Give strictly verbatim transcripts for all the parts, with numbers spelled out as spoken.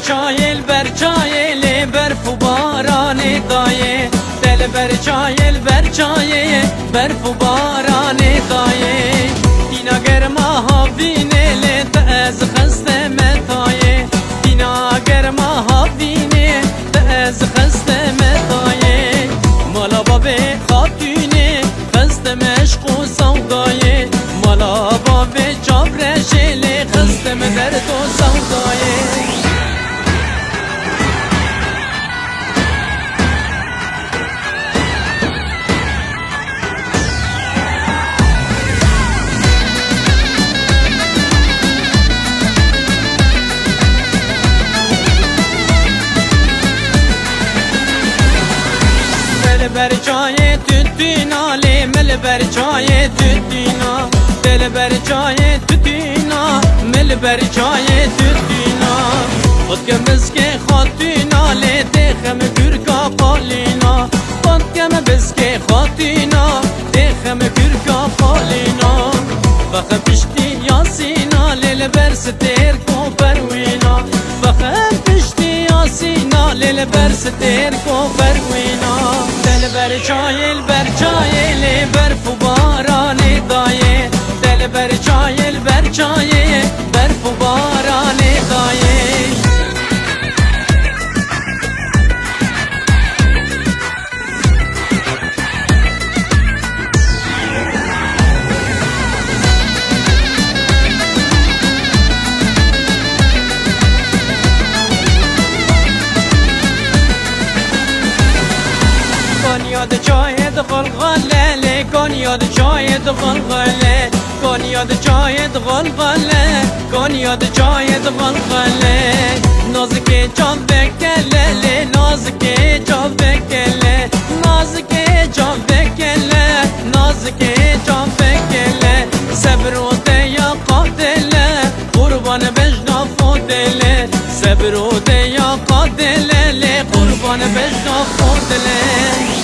Çayê li ber çayê lê berf û baranê dayê. Te li ber çayê li ber çayê berf û baranê dayê. Tîna germa havînê lê te ez xiste me tayê. Tîna germa havînê te ez xiste me tayê. Mala bavê xatûnê xiste me eşq û sewdayê. Mala bavê çavreşê lê xiste me derd û sewdayê. Te li ber çayê tütüna lê, me li ber çayê tütüna. Te li ber çayê tütüna, me li ber çayê tütüna. Xwedke miskê xatîna lê, têxe mi kürka qalîna. Xwedke mi biskê xatîna, têxe mi kürka qalîna. Vexe piştî Yasîna lê li ber stêrk û perwîna. Vexe piştî Yasîna lê li ber stêrk û perwîna. Te li ber çayê li ber çayê lê berf û baranê dayê. Te li ber çayê li ber çayê berf û baranê dayê. Konya di çayê di xelxele lê, Konya di çayê di xelxele, Konya di çayê di xelxele, Konya di çayê di xelxele. Nazikê çavekele lê, nazikê çavekele, nazikê çavekele, nazikê çavekele. Sebro te ya qadele, qurban bejna fodele. Sebro te ya qadele lê, qurban bejna fodele.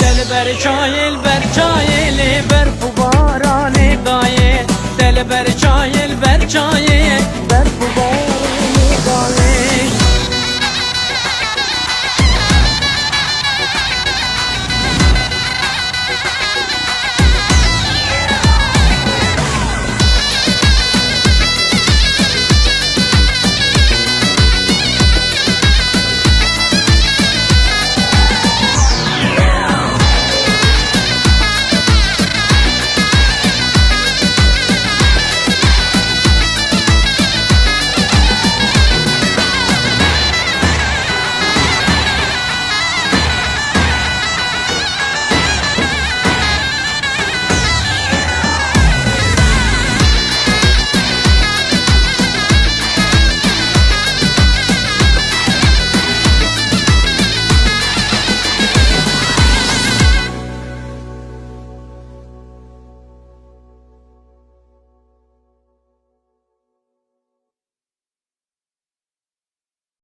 Te li ber çayê li ber çayê lê berf û baranê dayê. Te li ber çayê li ber çayê